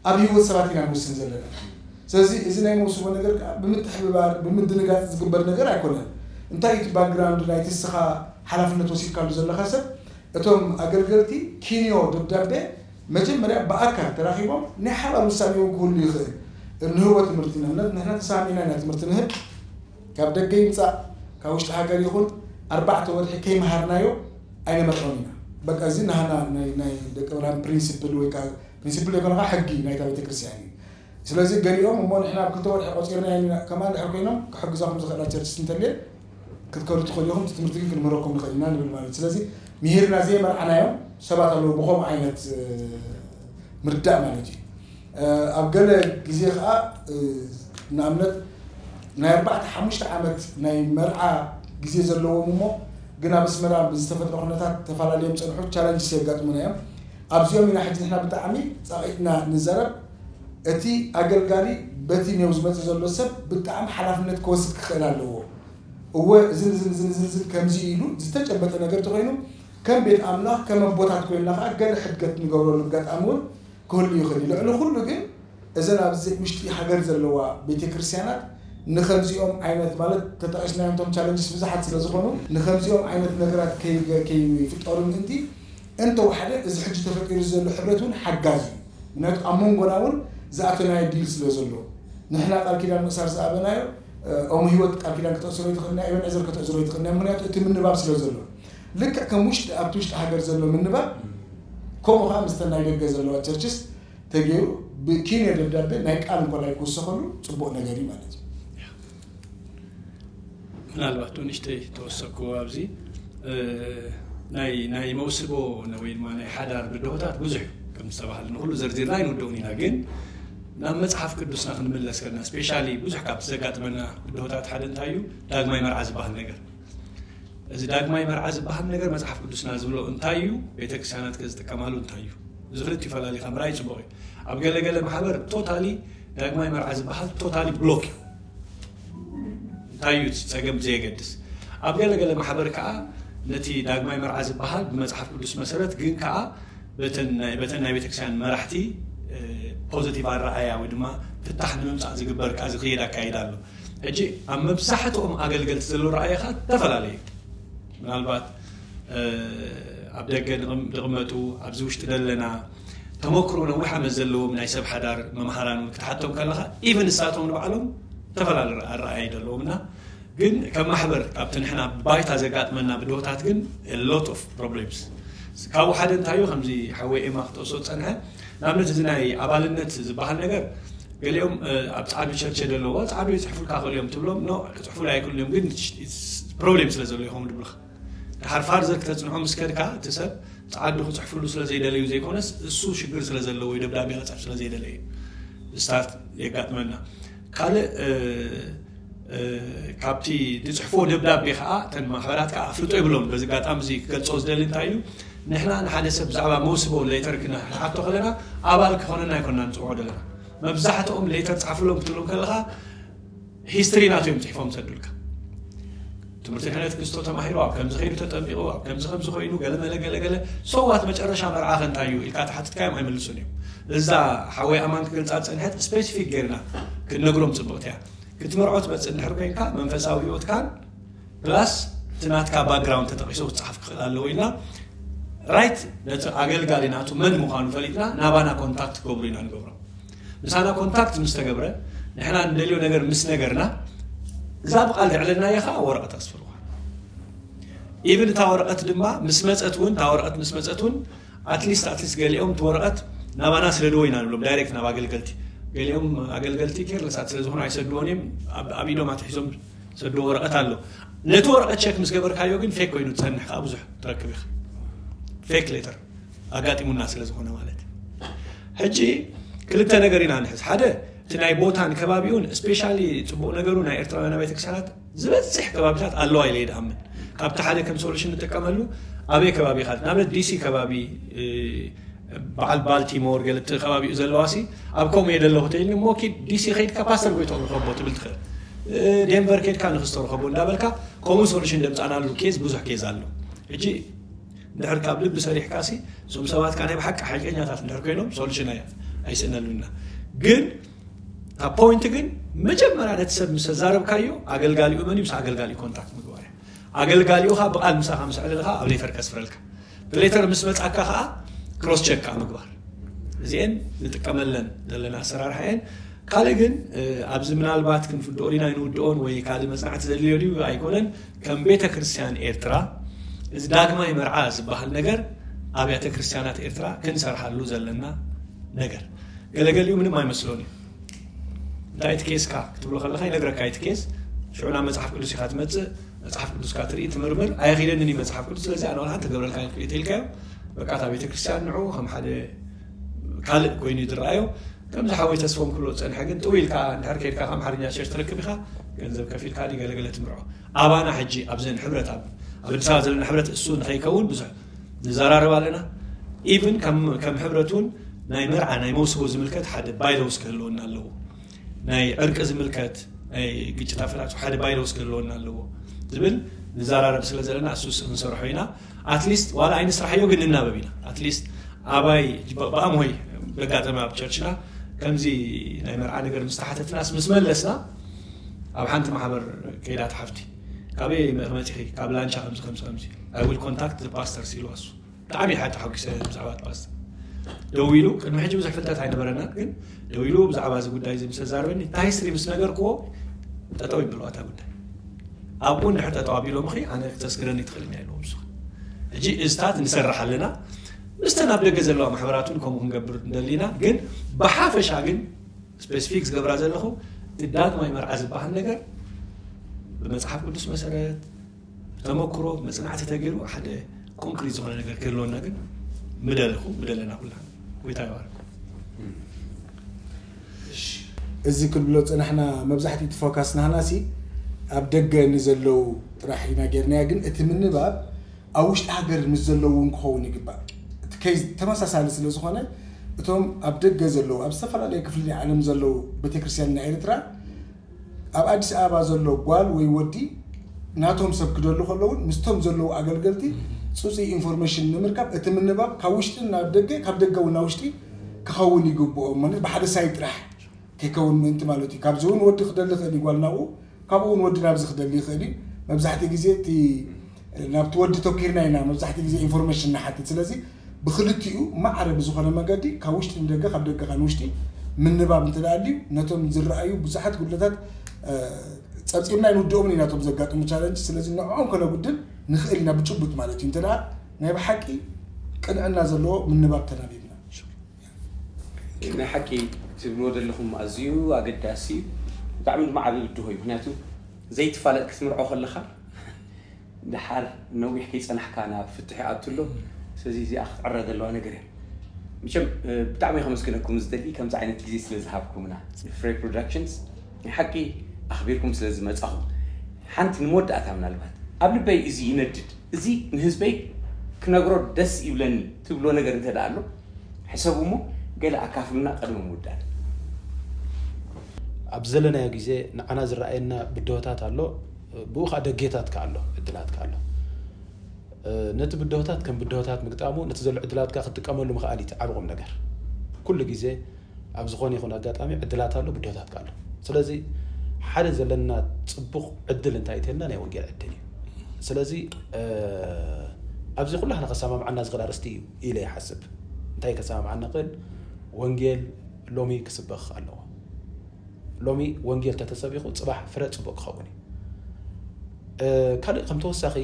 ኣብ ህይወት ሰባት ኢና ንውስን ዘለና። ስለዚ እዚ ናይ መውስቦ ነገር ከዓ ብምትሕብባር ብምድንጋፅ ዝግበር ነገር ኣይኮነን። እንታይ እዩ እቲ ባክግራውንድ ናይቲ እስኻ ሓላፍነት ወሲድካሉ ዘለካ ሰብ እቶም ኣገልገልቲ ኪንዮ ደብዳቤ መጀመርያ ብኣካል ተራኺቦም ናይ ሓባር ውሳኔ እውን ክህሉ ይኽእል ንህቦ ትምህርቲ ንእምነት ንሕና ተሳሚና ኢና ትምህርቲ ንህብ ካብ ደገ ይምፃእ ካብ ውሽጢ ሃገር ይኹን ኣርባዕተ ወርሒ ከይመሃርናዮ ኣይነመርዖን ኢና። በቃ እዚ ናህና ናይ ደቂ ብርሃን ፕሪንሲፕል ወይ ከዓ ፕሪንሲፕል ዘይኮነ ከዓ ሕጊ ናይታ ቤተክርስትያን እዩ። ስለዚ ገሊኦም እሞ ንሕና ኣብ ክልተ ወርሒ ቆፂርና ኢና ከማን ድሕር ኮይኖም ክሕግዛኹም ዝኽእላ ቸርችስ እንተልየን ክትከዱ ትኽእሉ ኢኹም፣ እቲ ትምህርቲ ግን ክንምህረኩም ንኽእል ኢና ንብል ማለት እዩ። ስለዚ ምሂርና ዘይመርዓናዮም ሰባት ኣለዉ ብኸምኡ ዓይነት ምርዳእ ማለት እዩ። ኣብ ገለ ግዜ ከዓ ንኣብነት ናይ ኣርባዕተ ሓሙሽተ ዓመት ናይ መርዓ ግዜ ዘለዎም እሞ ግን ኣብ ኣስመራ ብዝተፈጥረ ኩነታት ተፈላለዮም ፀንሑ ቻለንጅስ የጋጥሙና እዮም። ኣብዚኦም ኢና ሕጂ ንሕና ብጣዕሚ ፃቒጥና ንዛረብ። እቲ ኣገልጋሊ በቲ ኔው ዝመፅእ ዘሎ ሰብ ብጣዕሚ ሓላፍነት ክወስድ ክኽእል ኣለዎ። እወ እዝን እዝን እዝን እዝን እዝን ከምዚ ኢሉ ዝተጨበጠ ነገር ተኮይኑ ከም ቤት ኣምላኽ ከም ኣቦታት ኮይንና ከዓ ገለ ሕድገት ንገብረሉ ኣጋጣሚ እውን ክህሉ ይኽእል እዩ። ልዕሊ ኩሉ ግን እዘን ኣብዚ ውሽጢ ሃገር ዘለዋ ቤተክርስትያናት ንከምዚኦም ዓይነት ማለት ተጠቂስናዮም እቶም ቻለንጅስ ብዙሓት ስለ ዝኾኑ ንከምዚኦም ዓይነት ነገራት ከይፍጠሩ ምእንቲ እንተወሓደ እዚ ሕጂ ተፈጢሩ ዘሎ ሕብረት እውን ሓጋዚ እዩ። ምክንያቱ ኣብ መንጎና እውን ዝኣተናዮ ዲል ስለ ዘሎ ንሕና ቃል ኪዳን ምእሳር ዝኣበናዮ ኦም ህይወት ቃል ኪዳን ከተእስሮ ይትኽእልና ኤበን ዕዘር ከተእስሮ ይትኽእልና ምክንያቱ እቲ ምንባብ ስለ ዘሎ ልክዕ ከም ውሽጢ ኣብቲ ውሽጢ ሃገር ዘሎ ምንባብ ከምኡ ከዓ ምስተን ናይ ደገ ዘለዋ ቸርችስ ተገይሩ ብኪንዮ ደብዳቤ ናይ ቃል እንኮላይ ክውሰኸሉ ፅቡቅ ነገር እዩ ማለት እዩ። ምናልባት ንእሽተይ ተወሰክዎ ኣብዚ ናይ ናይ መውስቦ ወይ ድማ ናይ ሓዳር ብድሆታት ብዙሕ ከም ዝተባሃለ ንኩሉ ዘርዚርና ኣይንወደውን ኢና ግን ናብ መፅሓፍ ቅዱስና ክንምለስ ከለና ስፔሻሊ ብዙሕ ካብቲ ዘጋጥመና ብድሆታት ሓደ እንታይ እዩ ዳግማይ መርዓ ዝበሃል ነገር እዚ ዳግማይ መርዓ ዝበሃል ነገር መፅሓፍ ቅዱስና ዝብሎ እንታይ እዩ ቤተክርስትያናት ከ ዝጥቀማሉ እንታይ እዩ እዚ ክልቲኡ ፈላሊኻ ምርኣይ ፅቡቕ እዩ ኣብ ገለገለ ማሕበር ቶታሊ ዳግማይ መርዓ ዝበሃል ቶታሊ ብሎክ እዩ እንታይ እዩ እቲ ፀገም ብዘየገድስ ኣብ ገለገለ ማሕበር ከዓ ነቲ ዳግማይ መርዓ ዝበሃል ብመፅሓፍ ቅዱስ መሰረት ግን ከዓ በተን ናይ ቤተክርስትያን መራሕቲ ፖዘቲቭ ኣረኣያ ወይ ድማ ፍታሕ ንምምፃእ ዝግበር ከዓ ዝኽየድ ኣካይዳ ኣሎ ሕጂ ኣብ መብዛሕትኦም ኣገልገልቲ ዘሎ ረኣይኻ ተፈላለዩ ምናልባት ኣብ ደገ ዝቕመጡ ኣብዚ ውሽጢ ዘለና ተመክሮ ነዊሕ ዓመት ዘለዎም ናይ ሰብ ሓዳር መምሃራን ክትሓቶም ከለኻ ኢቨን ንሳቶም ንባዕሎም ዝተፈላለዩ ኣረኣያ ዘለዎም እና ግን ከም ማሕበር ካብቲ ንሕና ባይታ ዘጋጥመና ብድሆታት ግን lot of problems ካብኡ ሓደ እንታዩ ከምዚ ሓወይ ኤማ ክጠቅሶ ዝፀንሐ ንኣብነት እዚ ናይ ኣባልነት ዝበሃል ነገር ገሊኦም ኣብ ፃዕዱ ቸርቸ ዘለዎ ፃዕዱ ይፅሕፉልካ ክእል እዮም ትብሎም ኖ ክፅሕፉሉ ኣይክእሉን እዮም ግን ፕሮብሌም ስለ ዘሎ ይኸውን ድብልካ ድሓር ፋርዘር ክተፅንሖ ምስ ከድካ እቲ ሰብ ፃዕዱ ክፅሕፍሉ ስለ ዘይደለዩ ዘይኮነስ እሱ ሽግር ስለ ዘለዎ እዩ ደብዳቤ ክፅሕፍ ስለ ዘይደለዩ ስታት የጋጥመና። ካልእ ካብቲ ትፅሕፎ ደብዳቤ ከዓ እተን ማሕበራት ከዓ ኣፍልጦ ይብሎም። በዚ ኣጋጣሚ እዚ ክገልፆ ዝደሊ እንታይ እዩ፣ ንሕና ንሓደ ሰብ ብዛዕባ መውስቦ ሌተር ክንሓቶ ከለና ኣባል ክኾነና ኣይኮንና ንፅውዖ ዘለና። መብዛሕትኦም ሌተር ፃሓፍሎም ክትብሎም ከለካ ሂስትሪ ናቱ እዮም ፅሒፎም ሰዱልካ። ትምህርቲ ክህነት ክስቶ ተማሂሩ ኣብ ከምዚ ከይዱ ተጠሚቑ ኣብ ከምዚ ከምዚ ኮይኑ ገለመለ ገለገለ ሰዋት መጨረሻ መርዓ ከንታዩ ኢልካ ተሓትትካዮም ኣይመልሱን እዮም። እዛ ሓወይ ኣማን ክገልፃ ዝፀንሐት ስፔሲፊክ ጌርና ክንነግሮም ፅብቕቲ እያ። ክትምርዖ ትመፅእ እንድሕር ኮይንካ መንፈሳዊ ህይወትካን ፕላስ እቲ ናትካ ባክግራውንድ ተጠቂሶ ክፀሓፍ ክኽእል ኣለዎ ኢልና ራይት ነቲ ኣገልጋሊ ናቱ መን ምዃኑ ፈሊጥና ናባና ኮንታክት ክገብሩ ኢና ንገብሮም። ምሳና ኮንታክት ምስ ተገብረ ንሕና ንደልዮ ነገር ምስ ነገርና እዛ ብቓል ዘዕለልናዮ ከዓ ወረቐት ኣስፍርዋ። ኢቭን እታ ወረቐት ድማ ምስ መፀት እውን እታ ወረቐት ምስ መፀት እውን ኣትሊስት ኣትሊስት ገሊኦም እቲ ወረቐት ናባና ስደድዎ ኢና ንብሎም። ዳይሬክት ናብ ኣገልገልቲ ገሊኦም ኣገልገልቲ ኬርለሳት ስለ ዝኾኑ ኣይሰድዎን እዮም። ኣብ ኢዶም ኣትሒዞም ሰዶ ወረቐት ኣሎ። ነቲ ወረቐት ቸክ ምስ ገበርካዮ ግን ፌክ ኮይኑ ትፀንሕ ከዓ ብዙሕ ትረክብ ኢኻ። ፌክ ሌተር ኣጋጢሙና ስለ ዝኾነ ማለት። ሕጂ ክልተ ነገር ኢና ንሕዝ። ሓደ እቲ ናይ ቦታን ከባቢኡን ስፔሻሊ ፅቡቕ ነገሩ ናይ ኤርትራውያን ቤተክርስትያናት ዝበፅሕ ከባቢታት ኣለዋ ኢለ ይድኣምን። ካብቲ ሓደ ከም ሶሉሽን ንጥቀመሉ ኣበይ ከባቢ ኢኻ ንኣብነት ዲሲ ከባቢ በዓል ባልቲሞር ገለ እቲ ከባቢኡ ዘለዋ ሲ ኣብ ከምኡ እየ ደለኹ ተይልኒ እሞ ኪድ ዲሲ ከይድካ ፓስተር ጎይትኦም ርኸቦ ትብል ትኽእል። ዴንቨር ከይድካ ንክስቶ ርኸቦ እንዳበልካ ከምኡ ሶሉሽን ደምፃናሉ ኬዝ ብዙሕ ኬዝ ኣሎ። ሕጂ እንድሕር ካብ ልቢ ሰሪሕካ ሲ እዞም ሰባት ካ ናይ ብሓቂ ሓቀኛታት እንድሕር ኮይኖም ሶሉሽን ኣይስእነሉና። ግን ካብ ፖይንት ግን መጀመርያ ነቲ ሰብ ምስ ተዛረብካዮ ኣገልጋሊኡ መን እዩ ምስ ኣገልጋሊኡ ኮንታክት ምግባር እዩ። ኣገልጋሊኡ ካ ብቃል ምሳኻ ምስ ዕለልካ ኣብ ሌተር ከስፍረልካ ብሌተር ምስ መጻካ ከዓ ክሮስ ቸክ ከዓ ምግባር። እዚአን ንጥቀመለን ዘለና ኣሰራርሓ እየን። ካልእ ግን ኣብዚ ምናልባት ክንፍድኦ ዲና ኣይንውድኦን ወይ ካልእ መጽናዕቲ ዘድልዮ ድዩ ኣይኮነን። ከም ቤተ ክርስቲያን ኤርትራ እዚ ዳግማይ መርዓ ዝበሃል ነገር ኣብያተ ክርስቲያናት ኤርትራ ክንሰርሓሉ ዘለና ነገር ገለገሊኡ ምንም ኣይመስሎን እዩ። እንታይ እቲ ኬስካ ክትብሎ ከለካ ይነግረካ እቲ ኬስ ሽዑ ናብ መጽሓፍ ቅዱስ ኢካ ትመጽእ። መጽሓፍ ቅዱስካ ትርኢ ትምርምር። ኣየኺደንን እዩ መጽሓፍ ቅዱስ ስለዚ ኣነ ወላ ሓንቲ ክገብረልካ ይክእል ኢልካዮ። በቃ እታ ቤተክርስትያን ንዑ ከም ሓደ ካልእ ኮይኑ እዩ ዝረኣዮ። ከምዚ ሓወይ ተስፎም ክብሎ ዝጸንሐ ግን ጥው ኢልካ እንድሕር ከይድካ ካብ ኣምሓርኛ ቸርች ትረክብ ኢኻ። ገንዘብ ከፊልካ ድዩ ገለገለ ትምርዖ። ኣባና ሕጂ ኣብዘን ሕብረት ኣብ ኣብ ኣዲስ ኣበባ ዘለና ሕብረት እሱ ንኸይከውን ብዙሕ ንዘራረብ ኣለና። ኢቭን ከም ከም ሕብረት እውን ናይ መርዓ ናይ መውስቦ ዝምልከት ሓደ ባይሎውስ ክህልወና ኣለዎ። ናይ ዕርቂ ዝምልከት ናይ ግጭት ኣፈታት ሓደ ባይሎውስ ክህልወና ኣለዎ ዝብል ንዘራረብ ስለ ዘለና እሱ ክንሰርሖ ኢና። ኣትሊስት ዋላ ኣይንስራሕዮ ግን ንናበብ ኢና። ኣትሊስት ኣባይ ብኣምሆይ በጋጠመ ኣብ ቸርችና ከምዚ ናይ መርዓ ነገር ምስ ተሓተትናስ ምስ መለስና ኣብ ሓንቲ ማሕበር ከይዳ ትሓፍቲ ካበይ መ- መፂኺ ካብ ላንቻ ከምዚ ከምዚ ከምዚ I will contact the pastors ኢልዋ እሱ ብጣዕሚ እየ ተሓጒሰ ብዛዕባ እቲ ፓስተር ደው ኢሉ ቅድሚ ሕጂ ብዙሕ ፍልጠት ኣይነበረና ግን ደው ኢሉ ብዛዕባ እዚ ጉዳይ እዚ ምስ ተዛረበኒ እንታይ ስሪ ምስ ነገርክዎ ጠጠው ይበልዋ እታ ጉዳይ ኣብኡ እንድሕር ጠጠው ኣቢሎምኺ ኣነ ክተስግረኒ ትኽእልኛ ኢልዎም ንሱ ሕጂ እዝታት ንሰርሕ ኣለና ምስተን ኣብ ደገ ዘለዋ ማሕበራት እውን ከምኡ ክንገብር እንደሊና ግን ብሓፈሻ ግን ስፔሲፊክ ዝገብራ ዘለኹ እቲ ዳግማይ መርዓ ዝበሃል ነገር ብመፅሓፍ ቅዱስ መሰረት ብተመክሮ ብመፅናዕቲ ተገይሩ ሓደ ኮንክሪት ዝኾነ ነገር ክህልወና ግን ምደለኹ ምደለና ኩላ ጎይታ ይባርክ እዚ ክብሎ ፅናሕና መብዛሕትኡ እቲ ፎካስ ናህና ሲ ኣብ ደገ ንዘለዉ ጥራሕ ኢና ጌርናያ ግን እቲ ምንባብ ኣብ ውሽጢ ሃገር ምስ ዘለዉ እውን ክኸውን ይግባእ እቲ ኬዝ ተመሳሳሊ ስለ ዝኾነ እቶም ኣብ ደገ ዘለዉ ኣብ ዝተፈላለየ ክፍሊ ዓለም ዘለዉ ቤተክርስትያን ናይ ኤርትራ ኣብ ኣዲስ ኣበባ ዘሎ ጓል ወይ ወዲ ናቶም ሰብ ክደሉ ከለውን ምስቶም ዘለዉ ኣገልገልቲ ፅፁይ ኢንፎርሜሽን ንምርካብ እቲ ምንባብ ካብ ውሽጢ ናብ ደገ ካብ ደገ እውን ናብ ውሽጢ ክኸውን ይግብኦ ማለት ብሓደ ሳይድ ጥራሕ ከይከውን ምእንቲ ማለት እዩ ካብዚ እውን ወዲ ክደሊ ይኽእል እዩ ጓል ናብኡ ካብኡ እውን ወዲ ናብዚ ክደሊ ይኽእል እዩ መብዛሕትኡ ግዜ እቲ ናብቲ ወዲ ተኪርና ኢና መብዛሕትኡ ግዜ ኢንፎርሜሽን ንሓትት ስለዚ ብክልቲኡ ማዕረ ብዝኾነ መገዲ ካብ ውሽጢ ንደገ ካብ ደገ ካብ ንውሽጢ ምንባብ እንተ ኣልዩ ነቶም ዝረኣዩ ብዙሓት ጉድለታት ፀብፂብና ይንውድኦምን ኢና ቶም ዘጋጥሙ ቻለንጅ ስለዚ ንዕኦም ከነጉድል ንኽእል ኢና ብጭቡጥ ማለት እዩ እንተ ናይ ብሓቂ ቅንዕና ዘለዎ ምንባብ ተናቢብና ናይ ሓቂ ትብልዎ ዘለኹም ኣዝዩ ኣገዳሲ እዩ ብጣዕሚ ድማ ዓብዪ ብድሆ እዩ ምክንያቱ ዘይትፋለጥ ክትምርዖ ከለኻ ድሓር ነዊሕ ከይፀናሕካ ናብ ፍትሒ ኣቱ ኣሎ ስለዚ እዚኣ ክትዕረ ዘለዋ ነገር እያ መቸም ብጣዕሚ ከመስግነኩም ዝደሊ ከምዚ ዓይነት ግዜ ስለ ዝሃብኩምና። ፍሬ ፕሮዳክሽንስ ናይ ሓቂ ኣኽቢርኩም ስለ ዝመጻኹም። ሓንቲ ንመወዳእታ ምናልባት ኣብ ልበይ እዚ ይነድድ፣ እዚ ንህዝበይ ክነግሮ ደስ ይብለኒ ትብሎ ነገር እንተ ደኣ ኣሎ ሕሰቡ እሞ ገለ ኣካፍሉና ቅድሚ ምውዳድ። ኣብ ዘለናዮ ግዜ ንዓና ዝረኣየና ብድሆታት ኣሎ፣ ብኡ ከዓ ደጌታት ከ ኣሎ፣ ዕድላት ከ ኣሎ። ነቲ ብድሆታት ከም ብድሆታት ምግጣሙ፣ ነቲ ዘሎ ዕድላት ከ ክትጥቀመሉ ምኽኣል እዩ ዓቢ ቁም ነገር። ኩሉ ግዜ ኣብ ዝኾነ ይኹን ኣጋጣሚ ዕድላት ኣሎ፣ ብድሆታት ከ ኣሎ። ስለዚ ሓደ ዘለና ጽቡቕ ዕድል እንታይ እዩ ተልና፣ ናይ ወንጌል ዕድል እዩ። ስለዚ ኣብዚ ኩላህና ከሰማምዓና ዝኽእል ኣርእስቲ እዩ ኢለ ይሓስብ። እንታይ ከሰማምዓና ክእል? ወንጌል ሎሚ ክስበኽ ኣለዎ። ሎሚ ወንጌል ተተሰቢኹ ጽባሕ ፍረ ጽቡቕ ክኸውን እዩ። ካልእ ከም ተወሳኺ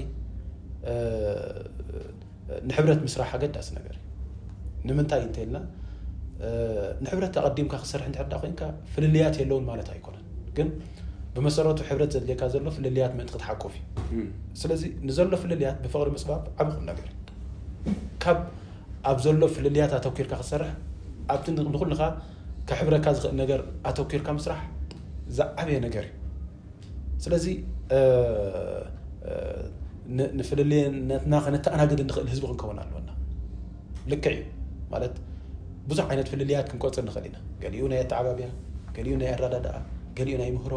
ንሕብረት ምስራሕ ኣገዳሲ ነገር እዩ። ንምንታይ እንተልና ንሕብረት ኣቐዲምካ ክሰርሕ እንድሕር ዳ ኮይንካ ፍልልያት የለውን ማለት ኣይኮነን። ግን ብመሰረቱ ሕብረት ዘድልየካ ዘሎ ፍልልያት ምእንቲ ክትሓቁፍ እዩ። ስለዚ ንዘሎ ፍልልያት ብፍቕሪ ምፅባብ ዓቢ ቁም ነገር እዩ። ካብ ኣብ ዘሎ ፍልልያት ኣተኪርካ ክትሰርሕ ኣብቲ ንኩልኻ ከሕብረካ ዝኽእል ነገር ኣተኪርካ ምስራሕ ዝዓበየ ነገር እዩ። ስለዚ ንፍልልየነትና ከነተኣናግድ እንኽእል ህዝቢ ክንከውን ኣለና። ልክዕ እዩ ማለት ብዙሕ ዓይነት ፍልልያት ክንቆፅር ንኽእል ኢና። ገሊኡ ናይ ኣተዓባብያ፣ ገሊኡ ናይ ኣረዳድኣ፣ ገሊኡ ናይ ምህሮ፣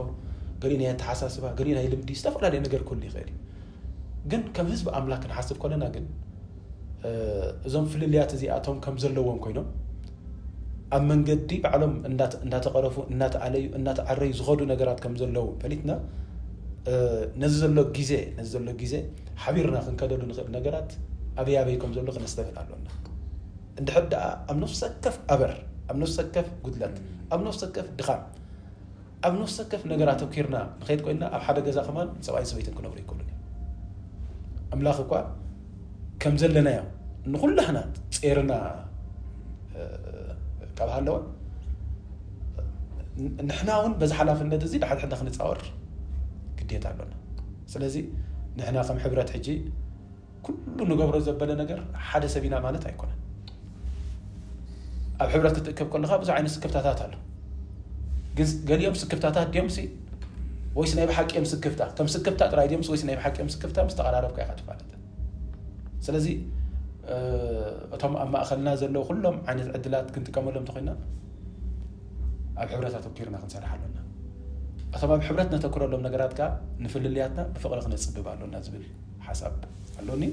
ገሊኡ ናይ ኣተሓሳስባ፣ ገሊኡ ናይ ልምዲ፣ ዝተፈላለየ ነገር ክህሉ ይኽእል እዩ። ግን ከም ህዝቢ ኣምላክ ክንሓስብ ከለና ግን እዞም ፍልልያት እዚኣቶም ከም ዘለዎም ኮይኖም ኣብ መንገዲ ባዕሎም እንዳተቐረፉ፣ እናተኣለዩ፣ እናተዓረዩ ዝኸዱ ነገራት ከም ዘለዉ ፈሊጥና ነዚ ዘሎ ግዜ ነዚ ዘሎ ግዜ ሓቢርና ክንከደሉ ንኽእል ነገራት ኣበይ ኣበይ ከም ዘሎ ክነስተብህል ኣሎና። እንድሕር ደኣ ኣብ ነፍሲ ወከፍ ኣበር፣ ኣብ ነፍሲ ወከፍ ጉድለት፣ ኣብ ነፍሲ ወከፍ ድኻም፣ ኣብ ነፍሲ ወከፍ ነገር ኣተኪርና ንኸይድ ኮይንና ኣብ ሓደ ገዛ ከማን ሰብኣይን ሰበይትን ክነብሩ ይክእሉን እዮም። ኣምላኽ እኳ ከም ዘለናዮ ንኩላህና ጼርና ካብ ሃለወ ንሕና እውን በዚ ሓላፍነት እዚ ድሓድሕድና ክንፃወር ግዴታ ኣሎና። ስለዚ ንሕና ከም ሕብረት ሕጂ ኩሉ ንገብሮ ዘበለ ነገር ሓደ ሰብ ኢና ማለት ኣይኮነን። ኣብ ሕብረት ክትእከብ ከለካ ብዙሕ ዓይነት ስክፍታታት ኣሎ። ግን ገሊኦም ስክፍታታት ድዮም ሲ ወይስ ናይ ብሓቂ እዮም ስክፍታ? ከም ስክፍታ ጥራይ ድዮም ወይስ ናይ ብሓቂ እዮም ስክፍታ? ምስ ተቐራረብካ ኢኻ ትፋለጥ። ስለዚ እቶም ኣብ ማእኸልና ዘለዉ ኩሎም ዓይነት ዕድላት ክንጥቀመሎም እንተኮይና ኣብ ሕብረት ኣተኪርና ክንሰርሕ ኣሎና። እቶም ኣብ ሕብረት ነተክረሎም ነገራት ከዓ ንፍልልያትና ብፍቕሪ ክነፅብብ ኣሎና ዝብል ሓሳብ ኣሎኒ።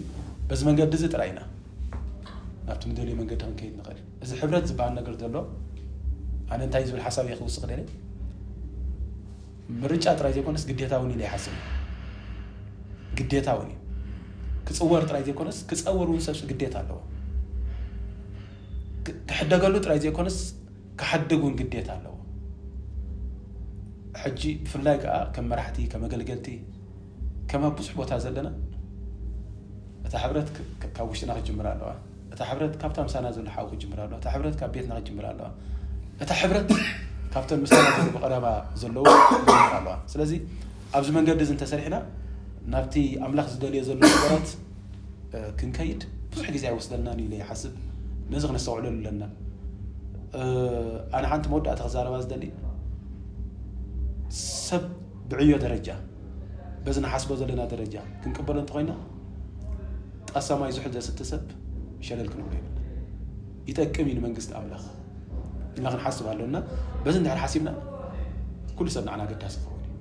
በዚ መንገዲ እዚ ጥራይ ኢና ናብቲ ንደልዮ መንገዲ ክንከይድ ንኽእል። እዚ ሕብረት ዝበሃል ነገር ዘሎ ኣነ እንታይ ዝብል ሓሳብ እየ ክውስኽ ደለ ምርጫ ጥራይ ዘይኮነስ ግዴታ እውን ኢለ ይሓስብ። ግዴታ እውን እዩ። ክፅወር ጥራይ ዘይኮነስ ክፀውር እውን ሰብሲ ግዴታ ኣለዎ። ክሕደገሉ ጥራይ ዘይኮነስ ክሓድግ እውን ግዴታ ኣለዎ። ሕጂ ብፍላይ ከዓ ከም መራሕቲ፣ ከም ኣገልገልቲ፣ ከም ኣብ ብዙሕ ቦታ ዘለና እታ ሕብረት ካብ ውሽጥና ክጅምር ኣለዋ። እታ ሕብረት ካብታ ምሳና ዘሎ ሓው ክጅምር ኣለዋ። እታ ሕብረት ካብ ቤትና ክጅምር ኣለዋ። እታ ሕብረት ካብተን ምሳና ዘሎ ብቐረባ ዘለዉ ክጅምር ኣለዋ። ስለዚ ኣብዚ መንገዲ እዚ እንተሰሪሕና ናብቲ ኣምላኽ ዝደልዮ ዘሎ ነገራት ክንከይድ ብዙሕ ግዜ ኣይወስደልናን ኢለ ይሓስብ። ነዚ ክነስተውዕለሉ ኣለና። ኣነ ሓንቲ መወዳእታ ክዛረባ ዝደሊ ሰብ ብዕዮ ደረጃ በዚ ንሓስቦ ዘለና ደረጃ ክንቅበሎ እንተኮይና ጣሳ ማይ ዝሑል ዘስቲ ሰብ ሸለል ክንብሎ ይብልና። ይጠቅም እዩ ንመንግስቲ ኣምላኽ ኢልና ክንሓስብ ኣለና። በዚ እንድሕር ሓሲብና ኩሉ ሰብ ንዓና ኣገዳሲ ክኸውን እዩ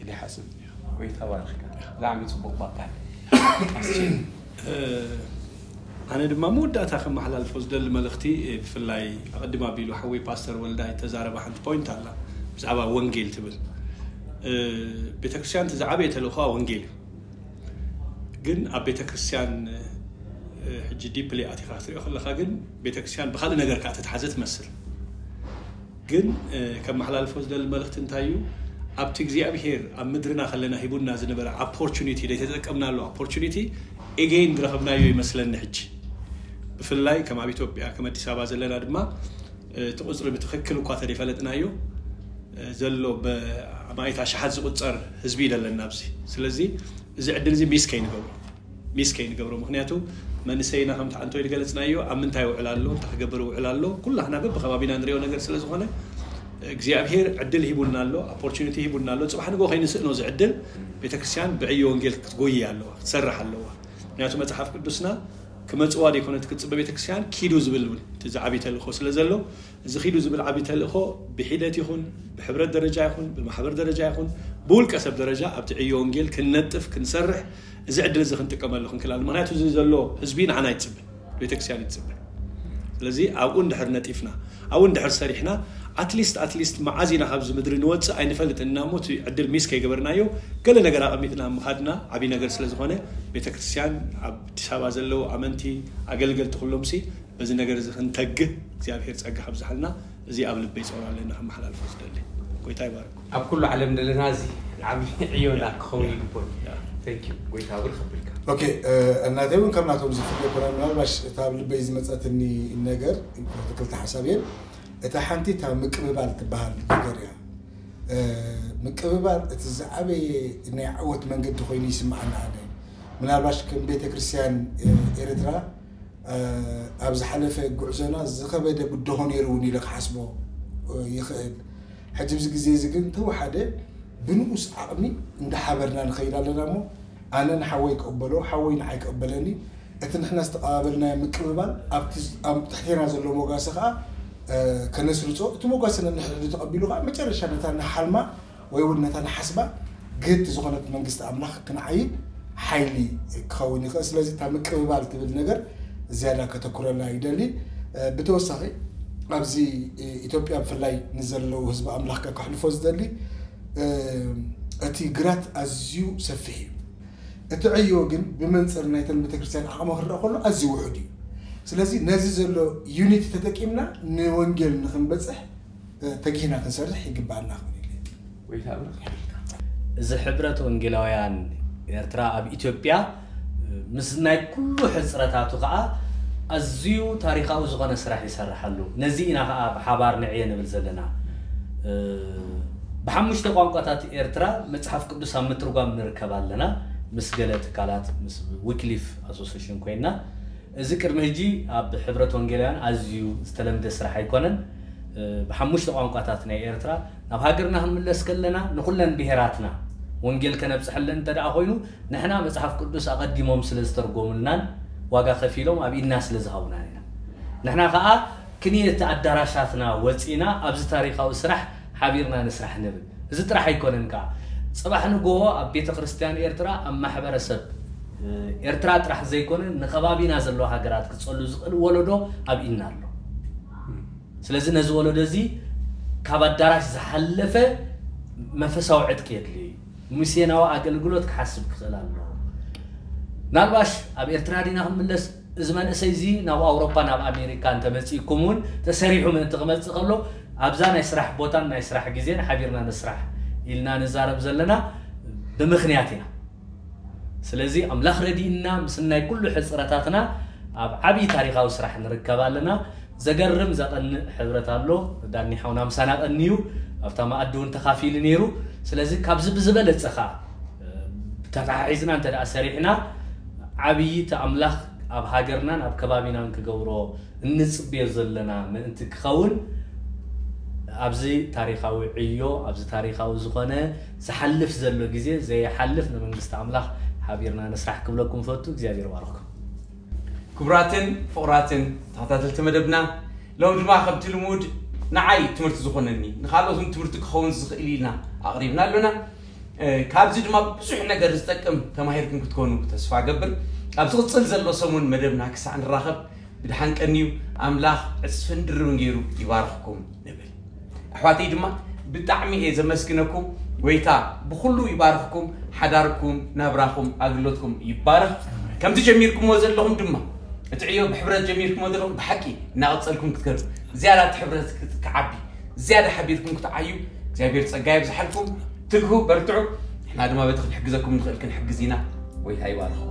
ኢለ ይሓስብ። ወይ ተባረኽካ። ብጣዕሚ ጽቡቕ ባካል። ኣነ ድማ መወዳእታ ከመሓላልፎ ዝደሊ መልእኽቲ ብፍላይ ኣቐድም ኣቢሉ ሓወይ ፓስተር ወልዳይ ተዛረበ ሓንቲ ፖይንት ኣላ ብዛዕባ ወንጌል ትብል። ቤተክርስትያን እቲ ዝዓበየ ተልእኾ ወንጌል እዩ። ግን ኣብ ቤተክርስትያን ሕጂ ዲፕሊ ኣቲኻ ክትሪኦ ከለካ ግን ቤተክርስትያን ብካልእ ነገር ከዓ ተትሓዘ ትመስል። ግን ከመሓላልፎ ዝደሊ መልእኽቲ እንታይ እዩ? ኣብቲ እግዚኣብሄር ኣብ ምድርና ከለና ሂቡና ዝነበረ ኣፖርቹኒቲ ዘይተጠቀምናሉ ኣፖርቹኒቲ ኤገይን ዝረኸብናዮ ይመስለኒ። ሕጂ ብፍላይ ከም ኣብ ኢትዮጵያ ከም ኣዲስ ኣበባ ዘለና ድማ እቲ ቁፅሪ ብትኽክል እኳ ተደይፈለጥናዮ ዘሎ ብኣማኢት ኣሽሓት ዝቁፀር ህዝቢ እዩ ዘለና ኣብዚ። ስለዚ እዚ ዕድል እዚ ሚስ ከይንገብሮ ሚስ ከይንገብሮ ምክንያቱ መንእሰይና ከምቲ ዓንቶ ዝገለጽናዮ ኣብ ምንታይ ይውዕል ኣሎ፣ እንታይ ክገብር ይውዕል ኣሎ፣ ኩላህና በብኸባቢና ንሪኦ ነገር ስለ ዝኾነ እግዚኣብሔር ዕድል ሂቡና ኣሎ፣ ኦፖርቹኒቲ ሂቡና ኣሎ። ጽባሕ ንግሆ ከይንስእኖ እዚ ዕድል ቤተክርስትያን ብዕዮ ወንጌል ክትጎይ ኣለዋ፣ ክትሰርሕ ኣለዋ። ምክንያቱ መጽሓፍ ቅዱስና ክመጽዋ ዘይኮነ ትክጽበ ቤተክርስትያን ኪዱ ዝብል እውን እቲ ዝዓብይ ተልእኮ ስለ ዘሎ እዚ ኺዱ ዝብል ዓብዪ ተልእኾ ብሒደት ይኹን ብሕብረት ደረጃ ይኹን ብማሕበር ደረጃ ይኹን ብውልቀ ሰብ ደረጃ ኣብቲ ዕዮ ወንጌል ክንነጥፍ ክንሰርሕ እዚ ዕድል እዚ ክንጥቀመሉ ክንክላሉ ምክንያቱ እዚ ዘሎ ህዝቢ ንዓና ይፅበ ቤተክርስትያን ይፅበ ስለዚ ኣብኡ እንድሕር ነጢፍና ኣብኡ እንድሕር ሰሪሕና ኣትሊስት ኣትሊስት መዓዝ ኢና ካብዚ ምድሪ ንወፅእ ኣይንፈልጥ እና ሞ እቲ ዕድል ሚስ ከይገበርናዮ ገለ ነገር ኣቐሚጥና ምኻድና ዓብዪ ነገር ስለ ዝኾነ ቤተክርስትያን ኣብ ኣዲስ ኣበባ ዘለዉ ኣመንቲ ኣገልገልቲ ኩሎም ሲ በዚ ነገር እዚ ክንተግህ እግዚኣብሔር ጸጋ ከብዝሓልና እዚ ኣብ ልበይ ጸውራ ኣለና ከመሓላልፎ ዝደሊ። ጎይታ ይባርኩም። ኣብ ኩሉ ዓለም ዘለና እዚ ዓቢ ዕዮና ክኸውን ይግቦ። Thank you። ጎይታ ብር ከብልካ። ኦኬ እናተይ እውን ካብ ናቶም ዝፍለ ኮና ምናልባሽ እታ ኣብ ልበይ ዝመፀትኒ ነገር ክልተ ሓሳብ እየን። እታ ሓንቲ እታ ምቅብባል ትበሃል ነገር እያ። ምቅብባል እቲ ዝዓበየ ናይ ዓወት መንገዲ ኮይኑ ይስምዓኒ ኣነ። ምናልባሽ ከም ቤተ ክርስቲያን ኤርትራ ኣብ ዝሓለፈ ጉዕዞና ዝኸበደ ብድሆ ነይሩ እውን ኢለ ክሓስቦ ይኽእል። ሕጂ ኣብዚ ግዜ እዚ ግን ተወሓደ ብንኡስ ዓቕሚ እንዳሓበርና ንኸይድ ኣለና እሞ ኣነ ንሓወይ ክቕበሎ፣ ሓወይ ንዓይ ክቕበለኒ፣ እቲ ንሕና ዝተቐባበልናዮ ምቅብባል ኣብቲ ኣብ ትሕቴና ዘሎ ሞጋሰ ከዓ ከነስርጾ፣ እቲ ሞጋሰ ነንሕድሕዱ ተቐቢሉ ከዓ መጨረሻ ነታ ንሓልማ ወይ እውን ነታ ንሓስባ ግህድቲ ዝኾነት መንግስቲ ኣምላኽ ክንዓይድ ሓይሊ ክኸውን ይኽእል። ስለዚ እታ ምቅብባል ትብል ነገር ዝያዳ ከተኩረላ ይደሊ። ብተወሳኺ ኣብዚ ኢትዮጵያ ብፍላይ ንዘለዉ ህዝቢ ኣምላኽ ከሕልፎ ዝደሊ እቲ ግራት ኣዝዩ ሰፊሕ እዩ። እቲ ዕዮ ግን ብመንፅር ናይተን ቤተክርስትያን ዓቕሚ ክረአ ከሎ ኣዝዩ ውሑድ እዩ። ስለዚ ነዚ ዘሎ ዩኒቲ ተጠቂምና ንወንጌል ንክንበፅሕ ተጊህና ክንሰርሕ ይግባኣና ክብል ኢለ። ጎይታ ብሩክ ይሓልካ። እዚ ሕብረት ወንጌላውያን ኤርትራ ኣብ ኢትዮጵያ ምስ ናይ ኩሉ ሕፅረታቱ ከዓ ኣዝዩ ታሪኻዊ ዝኾነ ስራሕ ይሰርሕ ኣሎ። ነዚ ኢና ከዓ ብሓባር ንዕየ ንብል ዘለና። ብሓሙሽተ ቋንቋታት ኤርትራ መፅሓፍ ቅዱስ ኣብ ምትርጓም ንርከብ ኣለና። ምስ ገለ ትካላት ምስ ዊክሊፍ ኣሶሴሽን ኮይና እዚ ቅድሚ ሕጂ ኣብ ሕብረት ወንጌላውያን ኣዝዩ ዝተለምደ ስራሕ ኣይኮነን። ብሓሙሽተ ቋንቋታት ናይ ኤርትራ ናብ ሃገርና ክንምለስ ከለና ንኩለን ብሄራትና ወንጌል ከነብፅሐለን እንተ ደኣ ኮይኑ ንሕና መፅሓፍ ቅዱስ ኣቐዲሞም ስለ ዝተርጎሙልናን ዋጋ ከፊሎም ኣብ ኢድና ስለ ዝሃቡናን ኢና። ንሕና ከዓ ክንየቲ ኣዳራሻትና ወፂና ኣብዚ ታሪካዊ ስራሕ ሓቢርና ንስራሕ ንብል። እዚ ጥራሕ ኣይኮነን ከዓ ፅባሕ ንግሆ ኣብ ቤተ ክርስቲያን ኤርትራ ኣብ ማሕበረሰብ ኤርትራ ጥራሕ ዘይኮነ ንከባቢና ዘለዋ ሃገራት ክፀሉ ዝኽእል ወለዶ ኣብ ኢድና ኣሎ። ስለዚ ነዚ ወለዶ እዚ ካብ ኣዳራሽ ዝሓለፈ መንፈሳዊ ዕጥቂ የድልዮ እዩ። ሚስዮናዊ ኣገልግሎት ክሓስብ ክኽእል ኣለዎ። ምናልባሽ ኣብ ኤርትራ ዲና ክንምለስ እዚ መንእሰይ እዚ ናብ ኣውሮፓ ናብ ኣሜሪካ እንተመፂእኩም እውን ተሰሪሑ ምእንቲ ክመፅእ ከሎ ኣብዛ ናይ ስራሕ ቦታን ናይ ስራሕ ግዜን ሓቢርና ንስራሕ ኢልና ንዛረብ ዘለና ብምኽንያት ኢና። ስለዚ ኣምላኽ ረዲእና ምስ ናይ ኩሉ ሕፅረታትና ኣብ ዓብዪ ታሪኻዊ ስራሕ ንርከብ ኣለና። ዘገርም ዘቐንእ ሕብረት ኣሎ። ዳኒ ሓውና ምሳና ቀንዩ ኣብታ መኣዲ እውን ተኻፊሉ ነይሩ። ስለዚ ካብዚ ብዝበለፀ ኸዓ ተተሓሒዝና እንተ ደኣ ሰሪሕና ዓብዪ እቲ ኣምላኽ ኣብ ሃገርናን ኣብ ከባቢናን ክገብሮ እንፅበዮ ዘለና ምእንቲ ክኸውን ኣብዚ ታሪኻዊ ዕዮ ኣብዚ ታሪኻዊ ዝኾነ ዝሓልፍ ዘሎ ግዜ ዘይሓልፍ ንመንግስቲ ኣምላኽ ሓቢርና ንስራሕ ክብለኩም ፈቱ እግዚኣብሔር ባርኩም። ክቡራትን ፍቑራትን ተኸታተልቲ መደብና ሎም ድማ ከምቲ ልሙድ ንዓይ ትምህርቲ ዝኾነኒ ንካልኦት እውን ትምህርቲ ክኸውን ዝኽእል ኢልና ኣቕሪብና ኣሎና። ካብዚ ድማ ብዙሕ ነገር ዝጠቅም ተማሂርኩም ክትኮኑ ተስፋ ገብር። ኣብ ዝቕፅል ዘሎ ሰሙን መደብና ክሳዕ ንራኸብ ብድሓን ቀንዩ ኣምላኽ ዕፅፍን ድርብን ገይሩ ይባርኽኩም ንብል። ኣሕዋተይ ድማ ብጣዕሚ እየ ዘመስግነኩም። ጎይታ ብኹሉ ይባርኽኩም። ሓዳርኩም፣ ናብራኹም፣ ኣግሎትኩም ይባረኽ። ከምቲ ጀሚርኩምዎ ዘለኹም ድማ እቲ ዕዮ ብሕብረት ጀሚርኩምዎ ዘለኹም ብሓቂ እናቐፀልኩም ክትከዱ ዝያዳ እቲ ሕብረት ክዓቢ ዝያዳ ሓቢርኩም ክትዓዩ እግዚኣብሔር ፀጋ የብዝሓልኩም። ትግሁ፣ በርትዑ። ንሕና ድማ በቲ ክንሕግዘኩም ንኽእል ክንሕግዝ ኢና። ጎይታ ይባርኽኩም።